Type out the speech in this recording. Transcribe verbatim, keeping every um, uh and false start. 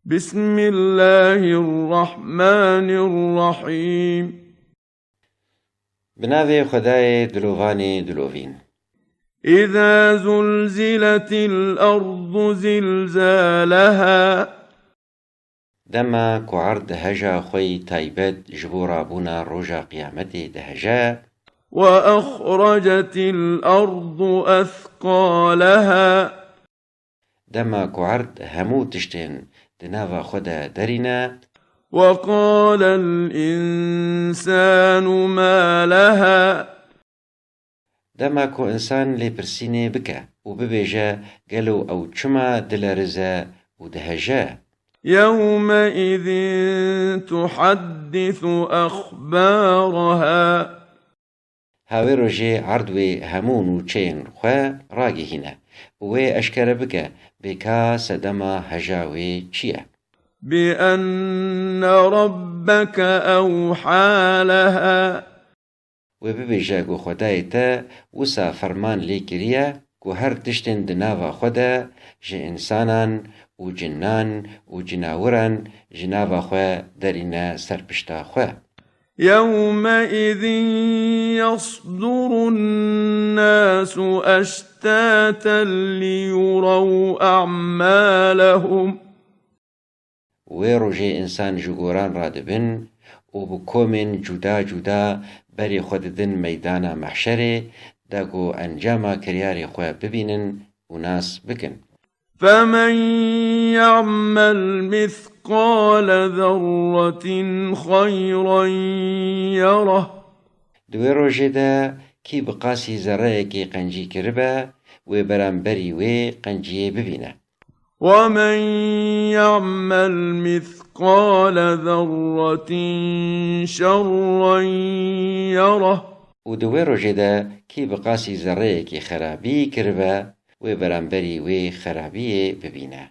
بسم الله الرحمن الرحيم. Bi navê Xwedayê dilovanê dilovîn. إذا زلزلت الأرض زلزالها. Dema ku erd heja xwe yî taybet ji bo rabûna roja qiyametê diheje, وأخرجت الأرض أثقالها. Dema ku erd hemû tiştên di nava xwe de derîne, وقال الإنسان ما لها. Dema ku însan lêpirsînê bike û bibêje, gelo ew çima dilerize û diheje? يومئذ تحدث أخبارها. Ha wê rojê erd wê hemû nûçeyên xwe ragihîne û wê eşkere bike bê ka sedema heja wê çi ye. بأن ربك أوحى لها. Wê bibêje ku Xwedayê te wisa ferman lê kiriye ku her tiştên di nava xwe de ji însanan û cinan û cinawiran ji nava xwe derîne ser pişta xwe. يومئذ يصدر الناس أشتاتا ليروا أعمالهم. Wê rojê însan ji goran radibin û bi komên cuda cuda berê xwe didin meydana mehşerê, da ku encama kiryarê xwe bibînin û nas bikin. فمن يعمل مثقال ذرة خيرا يره. Di wê rojê de kî bi qasî zerreyekê qencî kiribe, wê beramberî wê qenciyê bibîne. ومن يعمل مثقال ذرة شرا يره. Û di wê rojê de kî bi qasî zerreyekê xerabî kiribe, wê beramberî wê xerabiyê bibîne.